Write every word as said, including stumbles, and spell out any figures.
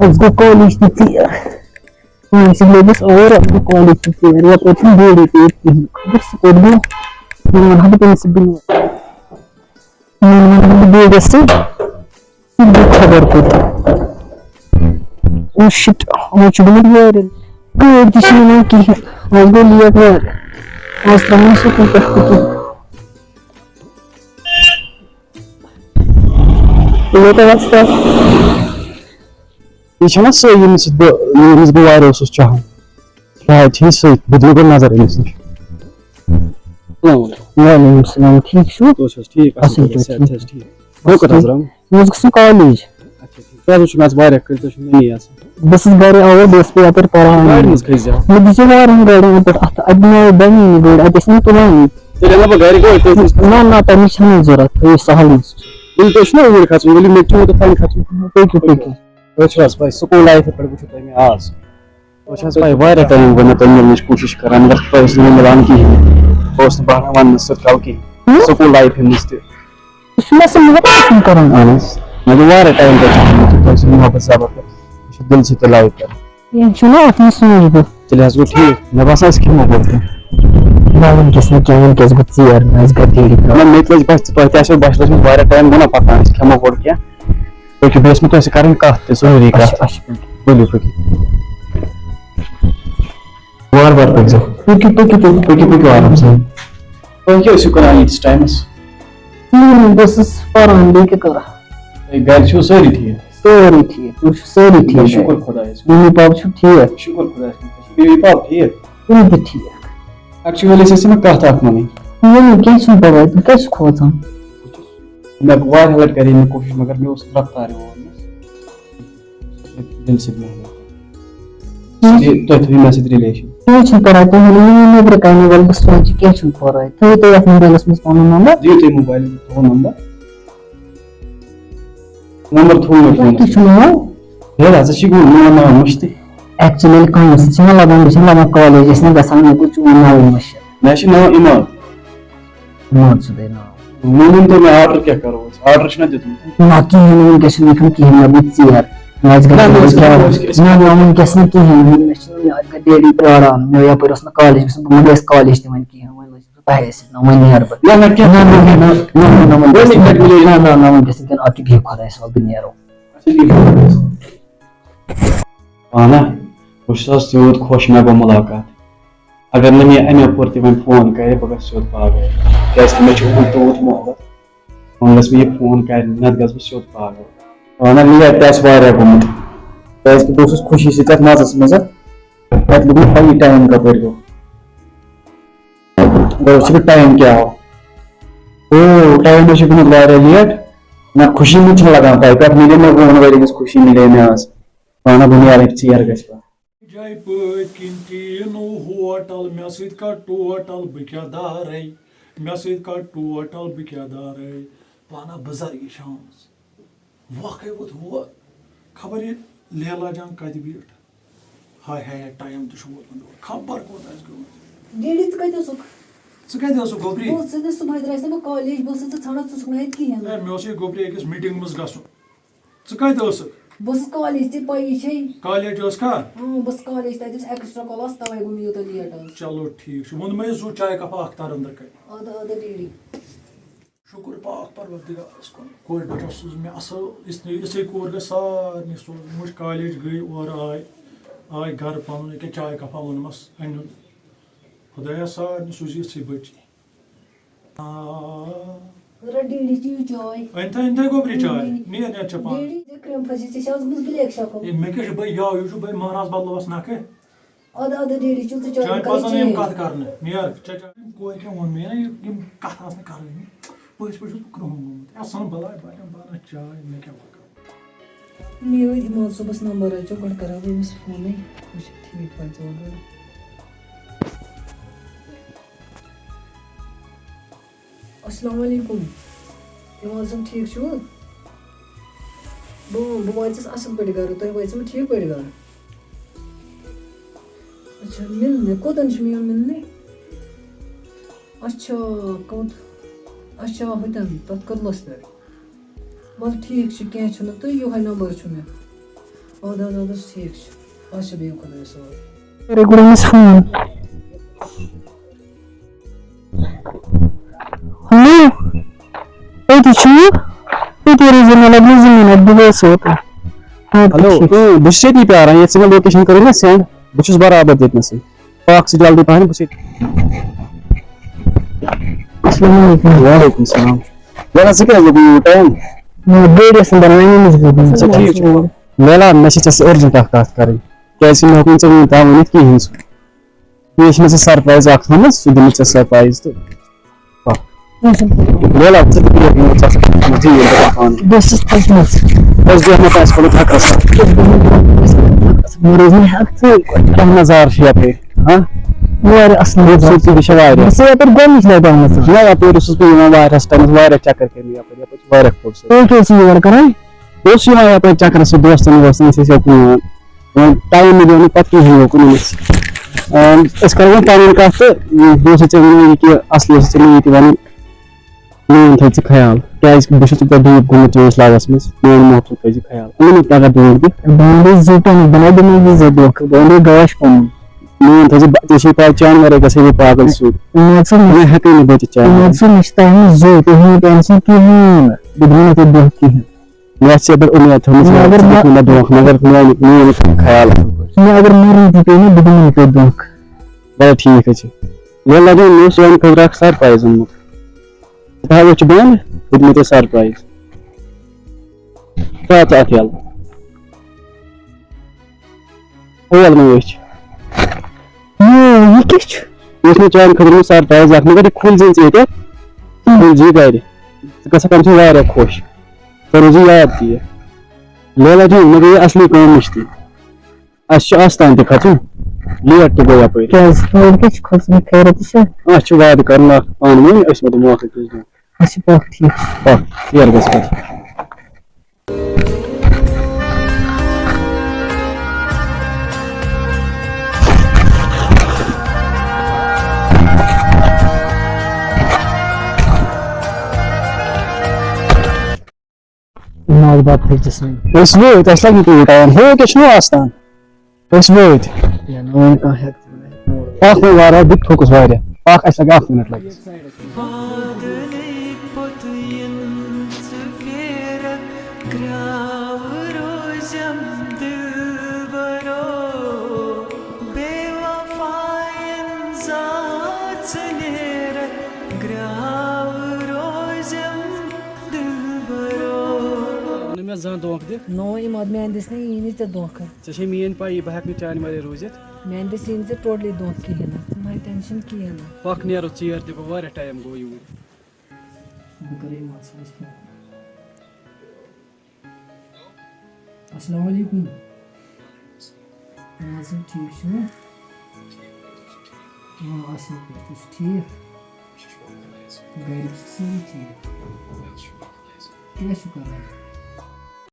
أسۍ گوٚو کالج تہِ ژیر۔ وۄنۍ چھِ لٔگِس اور، اَسہِ گوٚو کالج تہِ ژیر۔ یَپٲرۍ چھُنہٕ بیٚیہِ ییٚتہِ کِہیٖنۍ۔ خبر سُہ کوٚت گوٚو؟ بہٕ وَنہٕ ہا تٔمِس، بہٕ نِمہٕ، بہٕ وَنہٕ ہا بہٕ بیٚیہِ گژھٕ۔ سُہ گوٚو خبر کوٚت۔ او شِٹ، وۄنۍ چھُ گوٚمُت وارٮ۪ن۔ گٲڑۍ تہِ چھِنہٕ یِوان کِہیٖنۍ۔ وۄنۍ گوٚو لیٹ واریاہ۔ وۄنۍ ترٛاوُن سُہ کوٗتاہ تہِ کِہیٖنۍ۔ یہ تو واسطے۔ یہِ چھَنا سۄ، ییٚمِس سۭتۍ بہٕ، ییٚمِس بہٕ واریاہ اوسُس چاہان؟ شاید چھِ یہِ سۄے، بہٕ دِمہٕ گۄڈٕ نظر أمِس نِش۔ السلام علیکم۔ وعلیکم السلام، ٹھیٖک چھُو؟ تُہۍ چھِو حظ ٹھیٖک؟ اَصٕل اَصٕل پٲٹھۍ، پٲٹھۍ، صحت چھِ ٹھیٖک؟ حظ ٹھیٖک؟ بہٕ کوٚت حظ درٛاو؟ مےٚ اوس گژھُن کالیج۔ اچھا، ٹھیٖک۔ تُہۍ حظ چھِو مےٚ آز واریاہ کٲلۍ، تُہۍ چھِو مےٚ نِیہِ آسان۔ بہٕ ٲسٕس گرِ آوُر، بہٕ اوسُس بیٚیہِ یَپٲرۍ پَران۔ گاڑِ منٛز کھٔسۍ زیو۔ مےٚ دِژے واریاہَن گاڑٮ۪ن اَتھ پٮ۪ٹھ اَتھٕ، اَتہِ نہٕ بَنی نہٕ گٲڑۍ، اَتہِ ٲسۍ نہٕ تُلٲنی۔ تیٚلہِ اَنہٕ بہٕ گرِ گٲڑۍ، تُہۍ تُلِو۔ نہ، نہ، تَمِچ چھَنہٕ ضوٚرَتھ، تُہۍ یِیِو سہلٕے۔ ییٚلہِ تُہۍ چھِو نا اوٗرۍ کھسُن، ؤلِو مےٚ تہِ چھُ وۄنۍ توٚتام کھسُن۔ پٔکِو، پٔکِو۔ تُہۍ چھِو حظ پَے، سکوٗل لایفہِ پٮ۪ٹھ وٕچھِو تۄہہِ مےٚ آز۔ تۄہہِ چھِ حظ پَے، واریاہ ٹایم گوٚو مےٚ تۄہہِ مِلنٕچ کوٗشِش کران، مگر تۄہہِ ٲسِو نہٕ مِلان کِہیٖنۍ۔ بہٕ اوسُس نہٕ بہران وَننَس سۭتۍ کَرو کِہیٖنۍ۔ ہُم؟ سکوٗل لایفہِ منٛز تہِ۔ یہِ چھُ مےٚ سۭتۍ محبت آسان کران۔ اہن حظ۔ مےٚ گوٚو واریاہ ٹایم تۄہہِ سۭتۍ، تۄہہِ سۭتۍ محبت زبردست۔ یہِ چھُ دِلہٕ سۭتۍ تہِ لایِو کران۔ کینٛہہ چھُنہٕ، اَتھ منٛز سوٗنچ بہٕ۔ تیٚلہِ حظ گوٚو ٹھیٖک۔ مےٚ باسان، أسۍ کھٮ۪مو گۄڈٕ کینٛہہ۔ نہ، وٕنکیٚس نہٕ کینٛہہ، وٕنکیٚس گوٚو ژیر، مےٚ آسہِ گرِ ڈیڈی نہ، مےٚ تہِ لٔج بَس، تۄہہِ تہِ آسیو بَس لٔجمٕژ واریاہ ٹایم، گوٚو نہ پَتہٕ، أسۍ کھٮ۪مو گۄڈٕ کینٛہہ۔ تُہۍ چھِو بیٚیِس منٛز، تۄہہِ سۭتۍ کَرٕنۍ کَتھ تہِ، ضروٗری کَتھ۔ اچھا، اچھا۔ ؤلِو، پٔکِو۔ وارٕ وارٕ پٔکۍزیو۔ پٔکِو، پٔکِو، پٔکِو، پٔکِو، پٔکِو آرام سان۔ تُہۍ کیٛاہ ٲسِو کران ییٖتِس ٹایمَس؟ نہ، نہ، بہٕ ٲسٕس پَران، بیٚیہِ کیٛاہ کَرٕ ہا؟ ہے، گرِ چھِو سٲری ٹھیٖک؟ سٲری ٹھیٖک، تُہۍ چھِو سٲری ٹھیٖک؟ شُکُر خۄدایَس کُن۔ مٔمی پاپہٕ چھِو ٹھیٖک؟ شُکُر خۄدایَس کُن۔ تُہۍ چھِو بیٚیہِ پاپہٕ ٹھیٖک؟ تِم تہِ ٹھیٖک۔ Actually ٲسۍ أسۍ یِمَن کَتھ اَکھ وَنٕنۍ۔ ؤنِو، کینٛہہ چھُنہٕ پَرواے، تُہۍ کیٛازِ چھِو کھوژان؟ مےٚ واریاہ لَٹہِ کَرے مےٚ کوٗشِش، مگر مےٚ اوس رَفتارٕے ووٚنمُت۔ دِلہِ سۭتۍ محبت۔ ٹھیٖک۔ یہِ تۄہہِ تھٲوِو مےٚ سۭتۍ relation۔ کینٛہہ چھُنہٕ پَرواے، تُہۍ ؤنِو مےٚ نیٚبرٕ کَنہِ، وَلہٕ بہٕ سونٛچہٕ، کینٛہہ چھُنہٕ پَرواے۔ تھٲیِو تُہۍ یَتھ موبایلَس منٛز پَنُن نمبر۔ دِیِو تُہۍ موبایل تُہُنٛد نمبر۔ نمبر تھوٚو مےٚ تۄہہِ فونَس کیٛاہ چھُو ناو؟ ہے، ہسا چھِ گوٚو میون ناو مٔشتٕے۔ Actually کٲم سۭتۍ چھِ مےٚ لَگان، بہٕ چھُس نہٕ لَگان کالج، أسۍ نہٕ گژھان، مےٚ گوٚو چون ناوٕے مٔشِتھ۔ مےٚ چھُ ناو عماد۔ عماد چھُ تۄہہِ ناو۔ وۄنۍ ؤنۍ تو مےٚ، آرڈر کیٛاہ کرو أسۍ؟ آرڈر چھُنہ دیُتمُت؟ نہ، کِہیٖنۍ نہٕ، وٕنکیٚس چھُنہٕ لیکھُن کِہیٖنۍ، مےٚ گوٚو ژیر۔ مےٚ آسہِ نہ، گژھُن نہ، أسۍ کیٛاہ؟ أسۍ نہ، نہ، وٕنکیٚس نہٕ کِہیٖنۍ، مےٚ چھُنہٕ، مےٚ آسہِ گۄڈٕ ڈیڈی پیاران، مےٚ یَپٲرۍ اوس نہٕ کالج گژھُن، بہٕ ما گژھٕ کالج تہِ وۄنۍ کِہیٖنۍ، وۄنۍ لٔج تۄہے سۭتۍ، نہ، وۄنۍ نیرٕ بہٕ۔ نہ، نہ، کیٛاہ؟ نہ، نہ، نہ، نہ، نہ، نہ، وۄنۍ گژھِ نہٕ کینٛہہ۔ نہ، نہ، نہ، وۄنۍ گژھِ نہٕ کینٛہہ، اَدٕ کیٛاہ، بِہِو خۄدایَس حوالہٕ، بہٕ نیرو۔ اہنہ، بہٕ چھُس آز تیوٗت خۄش، مےٚ گوٚو مُلاقات۔ اگر نہٕ مےٚ اَمہِ اپور تہِ وۄنۍ فون کَرِ، بہٕ گژھٕ سیوٚد پاگل، کیٛازِکہِ مےٚ چھُ یِہُنٛد تیوٗت محبت۔ وۄنۍ گژھِ مےٚ یہِ فون کَرِ، نَتہٕ گژھٕ بہٕ سیوٚد پاگل۔ اہنہ، لیٹ تہِ آسہِ واریاہ گوٚمُت، کیٛازِکہِ بہٕ اوسُس خوشی سۭتۍ تَتھ مَزَس منٛز، پَتہٕ لوٚگ مےٚ پَیی ٹایم کَپٲرۍ گوٚو۔ گوٚو، وٕچھِ بہٕ ٹایم کیٛاہ آو۔ او، ٹایم حظ چھُ گوٚمُت واریاہ لیٹ۔ نہ، خوشی منٛز چھُنہٕ لگان پَے، پٮ۪ٹھ مِلے مےٚ وُہَن ؤرۍ یَن ہٕنٛز خوشی مِلے مےٚ آز۔ پانہٕ بُنیادٕے ژیر گژھِ پَتہٕ۔ جایہِ پٔتۍ کِنۍ ٹیٖنو ہوٹل، مےٚ سۭتۍ کَر ٹوٹل بہٕ کیٛاہ دارَے، مےٚ سۭتۍ کَر ٹوٹل بہٕ کیٛاہ دارَے، پانہ بُزرگی چھےٚ آمٕژ۔ وق ہے ووت ہور۔ خبر یہِ لیلا جان کتہِ بیٖٹھ۔ ہاے ہاے، ٹایم تہِ چھُ ووتمُت یور۔ خبر کوٚت آسہِ گٔمٕژ۔ ڈیڈی، ژٕ کتہِ اوسُکھ؟ ژٕ کتہِ اوسُکھ، گوبری؟ بہٕ اوسُس نہٕ صُبحٲے درٛایس نہٕ بہٕ کالیج، بہٕ ٲسٕس ژٕ ژھانڈان، ژٕ اوسُکھ نہٕ اتہِ کِہیٖنۍ نہٕ۔ ہے، مےٚ اوس یہِ گوبری أکِس میٖٹنگ منٛز گژھُن۔ ژٕ کتہِ ٲسٕکھ؟ بہٕ ٲسٕس کالیج، ژےٚ پَیی چھے۔ کالیج ٲسکھا؟ اۭں، بہٕ ٲسٕس کالیج، تتہِ اوس ایکسٹرا کلاس، توے گوٚو مےٚ یوٗتاہ لیٹ آز۔ چلو ٹھیٖک چھُ، ووٚن مےٚ زُو چاے کپا اکھ تر أنٛدرٕ کنہِ۔ اَدٕ، اَدٕ ڈیڈی۔ شُکُر پاک پروردگارس کُن، کورِ بچس سوٗز مےٚ اصل، یِژھ نے، یِژھے کور گژھِ سارنٕے سوزٕنۍ۔ مُجھ کالیج گٔے، اورٕ آے، آے گرٕ پنُن، ییٚکیٛاہ چاے کپا اوٚنمس انُن۔ خدایا، سارنٕے سوٗزِ یِژھٕے بٔچی۔ آ۔ رٹ ڈیڈی چیٚیِو چاے۔ أنۍ تھا، أنۍ تھا گوٚبرِ چاے؟ نیر، نیر ژےٚ پانہٕ۔ ڈیڈی، ژےٚ کرٛیٚمہٕ پھٔلۍ چھِ، ژےٚ چھِ آز گٔمٕژ black شکل۔ ہے، مےٚ کیٛاہ چھُ، بہٕ یاو ہیوٗ چھُ، بہٕ مہراز بدلوس نکھٕ۔ اَدٕ، اَدٕ، ڈیڈی چھُ ژٕ چاے چانہِ کَران پَزَن یِم change۔ کَتھ کَرنہٕ؟ نیر، ژےٚ چاے۔ کورِ کیٛاہ ووٚن مےٚ؟ یہِ، یِم کَتھ آسہٕ نہٕ کَرٲنی۔ پٔزۍ پٲٹھۍ چھُس بہٕ کرٛہُن گوٚمُت۔ اَصٕل بَلاے بَنٮ۪م پانَس چاے، مےٚ کیٛاہ وَکَم۔ نیر، دِمو صُبحَس نمبر، أسۍ چھِ گۄڈٕ کَران أمِس فونٕے۔ وٕچھ ٹھیٖک پَزِ وۄنۍ۔ السلام علیکم۔ عماد صٲب، ٹھیٖک چھِو؟ بہٕ، بہٕ وٲژٕس اَصٕل پٲٹھۍ گَرٕ، تُہۍ وٲژِوٕ ٹھیٖک پٲٹھۍ گَرٕ؟ اچھا، مِلنہِ، کوٚتَن چھُ میون مِلنہِ؟ اچھا، کوٚت؟ اچھا، ہُتٮ۪ن، تَتھ کٔدلَس پٮ۪ٹھ۔ وَلہٕ ٹھیٖک چھُ، کینٛہہ چھُنہٕ، تہٕ یِہوٚے نمبر چھُ مےٚ۔ اَدٕ حظ، اَدٕ حظ، ٹھیٖک چھُ۔ اچھا، بِہِو خۄدایَس حوالہٕ۔ کَرے گۄڈٕ أمِس فون۔ ہیلو، تُہۍ تہِ چھِو؟ تُہۍ تہِ روٗزِو مےٚ لَگہِ زٕ مِنَٹ، بہٕ وَسہٕ اوتام۔ اَدٕ ہیلو، ٹھیٖک۔ اۭں، بہٕ چھُس ییٚتی پیاران، ییٚتہِ ژٕ مےٚ لوکیشن کٔرٕو نا سینڈ، بہٕ چھُس برابر ییٚتہِ نَسٕے۔ پَکھ ژٕ جلدی پَہَن، بہٕ چھُس ییٚتہِ۔ السلام علیکم۔ وعلیکم السلام۔ یارا، ژٕ کیٛازِ لوٚگُے یوٗت ٹایم؟ نہ، گٲڑۍ ٲس نہٕ بَنان، وۄنۍ أنِمٕژ گٲڑۍ۔ اچھا، ٹھیٖک چھُ۔ لیلا، مےٚ چھِ ژےٚ سۭتۍ urgent اَکھ کَتھ کَرٕنۍ، کیٛازِکہِ مےٚ ہیوٚک نہٕ ژےٚ وٕنیُک تام ؤنِتھ کِہیٖنۍ سُہ۔ بیٚیہِ چھِ مےٚ ژےٚ surprise اَکھ تھٲومٕژ، سُہ دِمہٕ ژےٚ surprise تہٕ پَکھ۔ لیلا، ژٕ تہِ بیٚہہ یِمَن ژےٚ سۭتۍ، ژٕ دِ یِم دَپان پانہٕ۔ بہٕ ٲسٕس تھٔچمٕژ۔ أسۍ بیٚہمو تۄہہِ اَسہِ کوٚرمُت تھَکرَس۔ مےٚ روزِ نہٕ ہٮ۪کتھٕے۔ کیٛاہ نظارٕ چھِ یَپٲرۍ، ہاں؟ واریاہ اَصٕل نظارٕ۔ خوٗبصوٗرتی تہِ چھےٚ واریاہ۔ بہٕ چھُسے یَپٲرۍ گۄڈٕنِچ لَٹہِ آمٕژ۔ نہ، یَپٲرۍ اوسُس بہٕ یِوان واریاہَس ٹایمَس، واریاہ چَکَر کٔرۍ مےٚ یَپٲرۍ، یَپٲرۍ چھِ واریاہ خوٗبصوٗرت۔ تُہۍ کیٛازِ چھِو یور کَران؟ بہٕ اوسُس یِوان یَپٲرۍ چَکرَس سۭتۍ دوستَن ووستَن، أسۍ ٲسۍ یَپٲرۍ یِوان۔ وۄنۍ ٹایم مِلیو نہٕ پَتہٕ کِہیٖنۍ، یوکُن أمِس۔ آ، أسۍ کَرو وۄنۍ پَنٕنۍ کَتھ تہٕ بہٕ اوسُس ژےٚ وَنان یہِ کہِ اَصلی اوسُس ژےٚ مےٚ یہِ تہِ وَنُن۔ میون تھٲے ژٕ خیال، کیٛازِکہِ بہٕ چھُس ژےٚ پٮ۪ٹھ ڈوٗب گوٚمُت چٲنِس لاگَس منٛز، میون محبت تھٲے ژٕ خیال۔ اَمہِ نہٕ پَگاہ ڈوٗب دِتھ۔ بہٕ وَنہٕ زٕ ٹَنٕکۍ، بہٕ نَے دِمَے زٕ دۄکھٕ، بہٕ وَنہٕ گاش پَنُن۔ میون تھٲے ژٕ، ژےٚ چھے پَے چانہِ وَرٲے گژھے بہٕ پاگل سیوٚد۔ مان ژٕ، بہٕ ہٮ۪کَے نہٕ بٔچِتھ چانہِ بہٕ وَرٲے۔ مان ژٕ، مےٚ چھِ تۄہہِ ہٕنٛز زٕ، تُہۍ مہٕ ٹٮ۪نشَن کِہیٖنۍ نہٕ، بہٕ دِمہٕ نہٕ تۄہہِ دۄکھٕ کِہیٖنۍ۔ مےٚ آسہِ ژےٚ پٮ۪ٹھ اُمید تھٲومٕژ، مگر ژٕ دِکھ نہٕ مےٚ دھوکہٕ، مگر میون، میون خیال۔ مےٚ اگر مَرُن تہِ پیٚیہِ نا، بہٕ دِمہٕ نہٕ تۄہہِ دھوکہٕ۔ وَلہٕ ٹھیٖک حظ چھُ۔ وَلہٕ لَگے مےٚ اوس چانہِ خٲطرٕ اَکھ surprise اوٚنمُت۔ ژٕ تھاو، أسۍ چھِ بَنٛد، بہٕ دِمہٕ تۄہہِ surprise۔ ژٕ اَژ اَتھ یَلہٕ۔ اول مےٚ وٕچھ۔ یو، یہِ کیٛاہ چھُ؟ یہِ اوس مےٚ چانہِ خٲطرٕ اوٚنمُت surprise اَکھ، مگر یہِ کھوٗلۍ زِ نہٕ ژٕ ییٚتٮ۪تھ۔ کھوٗلۍ زِ یہِ گَرِ۔ ژٕ گژھکھ اَمہِ سۭتۍ واریاہ خۄش۔ ژےٚ روزی یاد تہِ یہِ۔ لیلا جان، مےٚ گٔے اَصلی کٲم مٔشتٕے۔ اَسہِ چھُ آستان تہِ کھسُن، لیٹ تہِ گوٚو یَپٲرۍ۔ کیٛازِ؟ تور کیٛاہ چھُ کھسُن؟ خیرت تہِ چھا؟ اَسہِ چھُ وعدٕ کَرُن اَکھ پانہٕ ؤنۍ، أسۍ واتو موقعہٕ کِس دۄہ۔ اچھا، پَکھ، ٹھیٖک چھُ۔ پَکھ، ژیر گژھِ پَتہٕ۔ ناگ باد پھٔلِس منٛز۔ أسۍ وٲتۍ، اَسہِ لَگہِ نہٕ تیوٗت ٹایم۔ ہُہ کیٛاہ چھُنہٕ آستان؟ أسۍ وٲتۍ۔ یا نہٕ وۄنۍ کانٛہہ ہٮ۪کہِ تہِ ؤنِتھ۔ پَکھ وۄنۍ وارٕ وارٕ، بہٕ تہِ تھوٚکُس واریاہ۔ پَکھ، اَسہِ لَگہِ اَکھ مِنَٹ لَگہِ۔ نہٕ مےٚ زانٛہہ دھوکہٕ دِتھ۔ نو عماد، میانہِ دِژ نہٕ یی نہٕ ژےٚ دھوکہٕ۔ ژےٚ چھے میٲنۍ پَیی، بہٕ ہٮ۪کہٕ نہٕ چانہِ وَرٲے روٗزِتھ۔ میانہِ دِژ یی نہٕ ژےٚ totally دھوکہٕ کِہیٖنۍ نہٕ، ژٕ مہ ٹٮ۪نشَن کِہیٖنۍ نہٕ۔ پَکھ نیرو ژیر تہِ گوٚو، واریاہ ٹایم گوٚو یوٗرۍ۔ بہٕ کَرٕ عماد صٲبَس فون۔ السلام علیکم۔ اہن حظ، ٹھیٖک چھِو؟ آ، اَصٕل پٲٹھۍ، تُہۍ چھِو ٹھیٖک؟ گَرِکۍ چھِ سٲری ٹھیٖک؟ کیٛاہ چھِو کَران؟